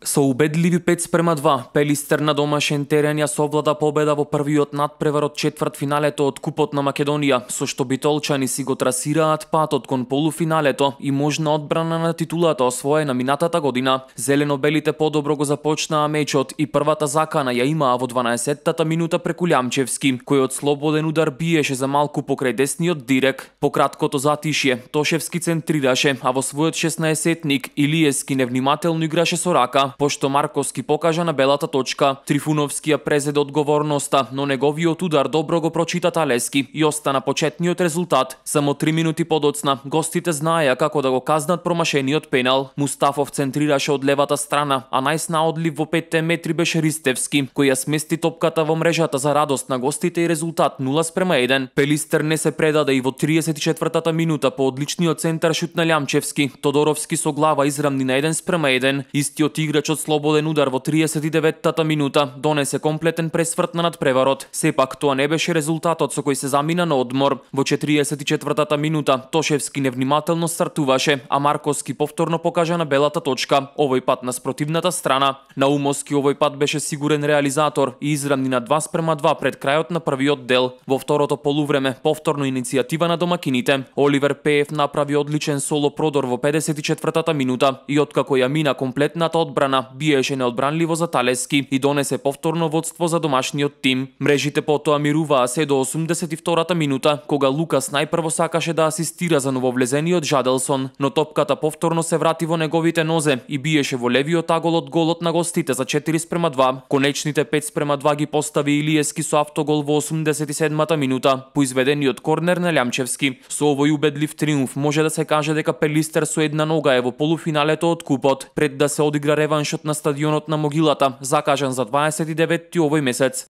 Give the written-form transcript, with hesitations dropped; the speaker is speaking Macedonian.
Со убедливи 5:2, Пелистер на домашен терен ја совлада победа во првиот надпревар од четвртфиналето од Купот на Македонија, со што битолчани си го трасираат патот кон полуфиналето и можна одбрана на титулата освоена минатата година. Зелено-белите подобро го започнаа мечот и првата закана ја имаа во 12-тата минута преку Лјамчевски, кој од слободен удар биеше за малку покрај десниот дирек. По краткото затишје, Тошевски центрираше, а во својот 16-тник Илиевски невнимателно играше со рака, пошто Марковски покажа на белата точка. Трифуновски ја презеде одговорноста, но неговиот удар добро го прочита Талески и остана почетниот резултат. Само 3 минути подоцна, гостите знаеа како да го казнат промашениот пенал. Мустафов центрираше од левата страна, а најснаодлив во 5 метри беше Ристевски, кој ја смести топката во мрежата за радост на гостите и резултат 0:1. Пелистер не се предаде и во 34-тата минута по одличниот центар шут на Лјамчевски. Тодоровски со глава израмни на 1:1. Истиот играч од слободен удар во 39-тата минута донесе комплетен пресврт на надпреварот. Сепак тоа не беше резултатот со кој се замина на одмор. Во 44-тата минута Тошевски невнимателно стартуваше, а Марковски повторно покажа на белата точка, овој пат на спротивната страна. Наумовски овој пат беше сигурен реализатор и израмни на 2:2 пред крајот на првиот дел. Во второто полувреме повторно иницијатива на домакините. Оливер Пеев направи одличен соло продор во 54-тата минута и откако ја мина комплетната одбрана, биеше неодбранливо за Талески и донесе повторно водство за домашниот тим. Мрежите потоа мируваа се до 82-та минута, кога Лукас најпрво сакаше да асистира за нововлезениот Жаделсон, но топката повторно се врати во неговите нозе и биеше во левиот агол од голот на гостите за 4:2. Конечните 5:2 ги постави Илиевски со автогол во 87-та минута, по изведениот корнер на Лјамчевски. Со овој убедлив триумф може да се каже дека Пелистер со една нога е во полуфиналето од Купот, пред да се одигра реваншот на стадионот на Могилата, закажан за 29-ти овој месец.